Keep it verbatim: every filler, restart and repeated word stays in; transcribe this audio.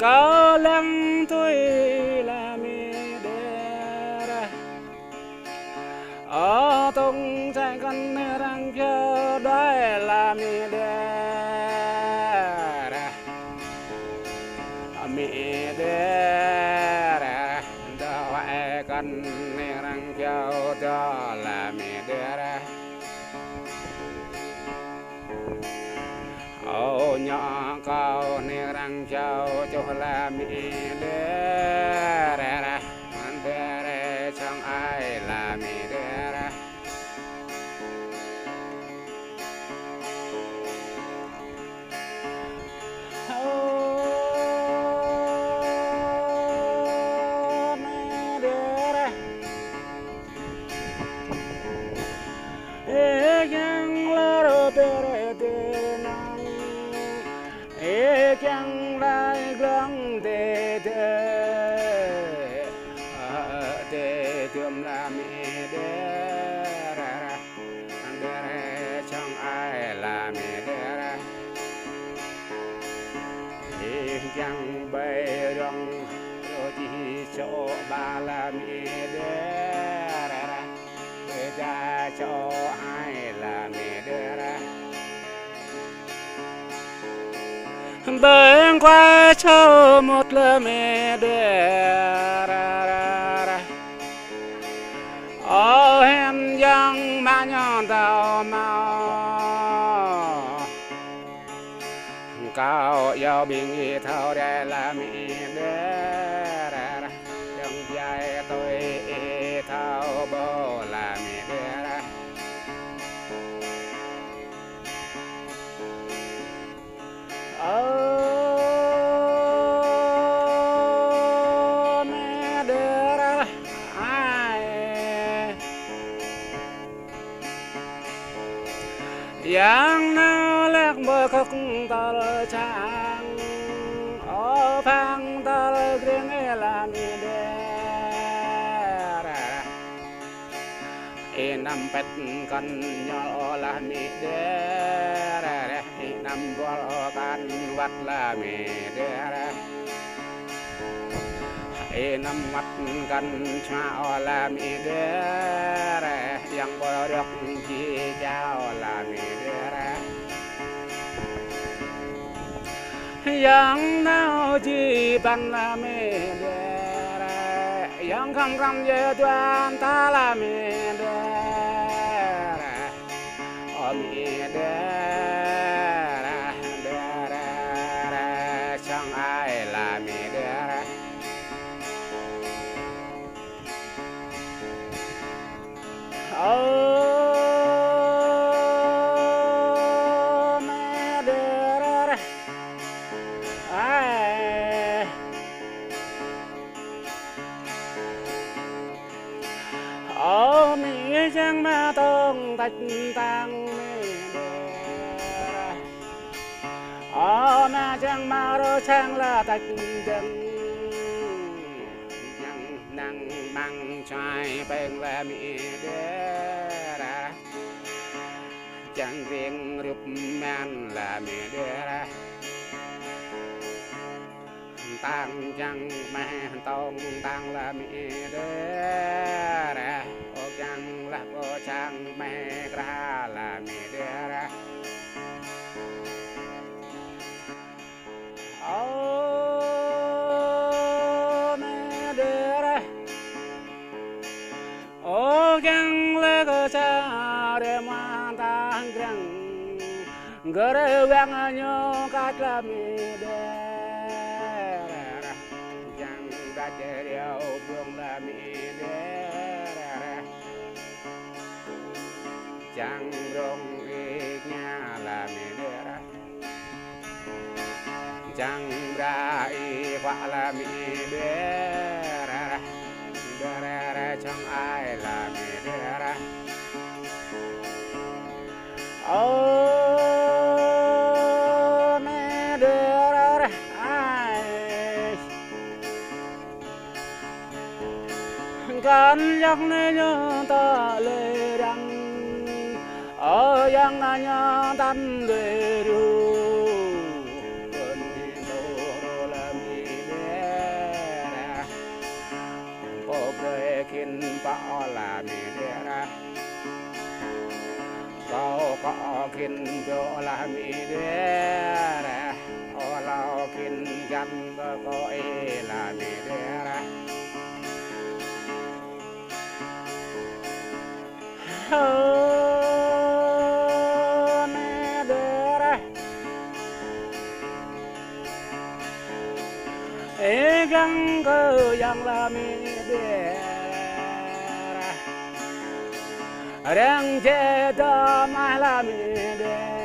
Kâo lăng tui lă Mi Đê ră. Ơ tong čai kăn nê răng pio đuai lă Mi Đê ră. Mi Đê ră. Đuai kăn nê răng pio đuai lă Mi Đê ră. Ơ ñu kâo nê răng pio čuh lă Mi Đê ră. Đê ră čang ai lă Mi Đê ră. Ơ Mi Đê ră. Ê kiăng lơ rơ bê rê đê nang. Ê kiăng lai glăng đê đê. Ơ đê đưm lă Mi Đê ră ră. Đê ră čang ai lă Mi Đê ră. Ê kiăng bai rong rô čih čô ba lă Mi Đê ră ră. Ƀiă čô hai lă Mi Đê ră. Ƀing kuai čô mŭt lă Mi Đê ră ră ră. Ơ hên yang mă ñu đao mâo. Kâo yua ƀing ih thâo rai lă Mi Đê ră ră. Yang jai tui ih thâo ƀô̆ lă Mi Đê ră. Ơ Mi Đê ră. Ai. Yang nao lăk ƀơi khŏk tơl čang, ơ phang tơl greng ê lă Mi Đê ră. Ê năm pet kăn ñol ơ lă Mi Đê ră. Ê năm ƀuăl ơ kăn wăt lă Mi Đê ră. Ê năm wăt kăn čua ơ lă Mi Đê ră. Yang ƀơi rơ̆k ji jao lă Mi Đê ră. Yang nao ji ƀăn lă Mi Đê ră. Yang khăm khăm ji duan ta lă Mi Đê ră. Ơ Mi Đê ră, Đê ră ră, čang ai lă Mi Đê ră. Ơ Mi Đê ră ră. Ai. Ơ Mi čang mă tong tač tang Mi Đê ră. Ơ Mi čang mă rô čang lă tač dăng. Yang năng măng čai peng lă Mi Đê ră. Yang ring rup man lă Mi Đê ră. Tang yang meh tong tang lă Mi Đê ră. Ô yang lah pô yang meh krah lă Mi Đê ră. Ơ Mi Đê ră. Ô kiăng lĕ kơ čar rĕ mă tah grăng. Gơ̆ rĕ wang ñu kăt lă Mi Đê ră. Kiăng kăt rơyâo ƀơ̆ng lă Mi Đê ră. Kiăng rong ih ña lă Mi Đê ră. Kiăng bra ih huă lă Mi Đê ră. Đê ră ră čang ai lă Mi Đê ră. Ơ Mi Đê ră ră ai. Kăn yang nê ñu ta lê răng. Ơ yang nê ñu tăn lê ru. Kăn đi tô rô lă Mi Đơi khĭn pă ôh la mi đe rah. Kâo kŏ khĭn pioh la mi đe rah. Ôlâo khĭn jăn kơ kâo ih la mi đe rah. Hơ mi đe rah. Ih kiăng kơ yang la mi đe rah. Răng jĕ tơm ah la mi đe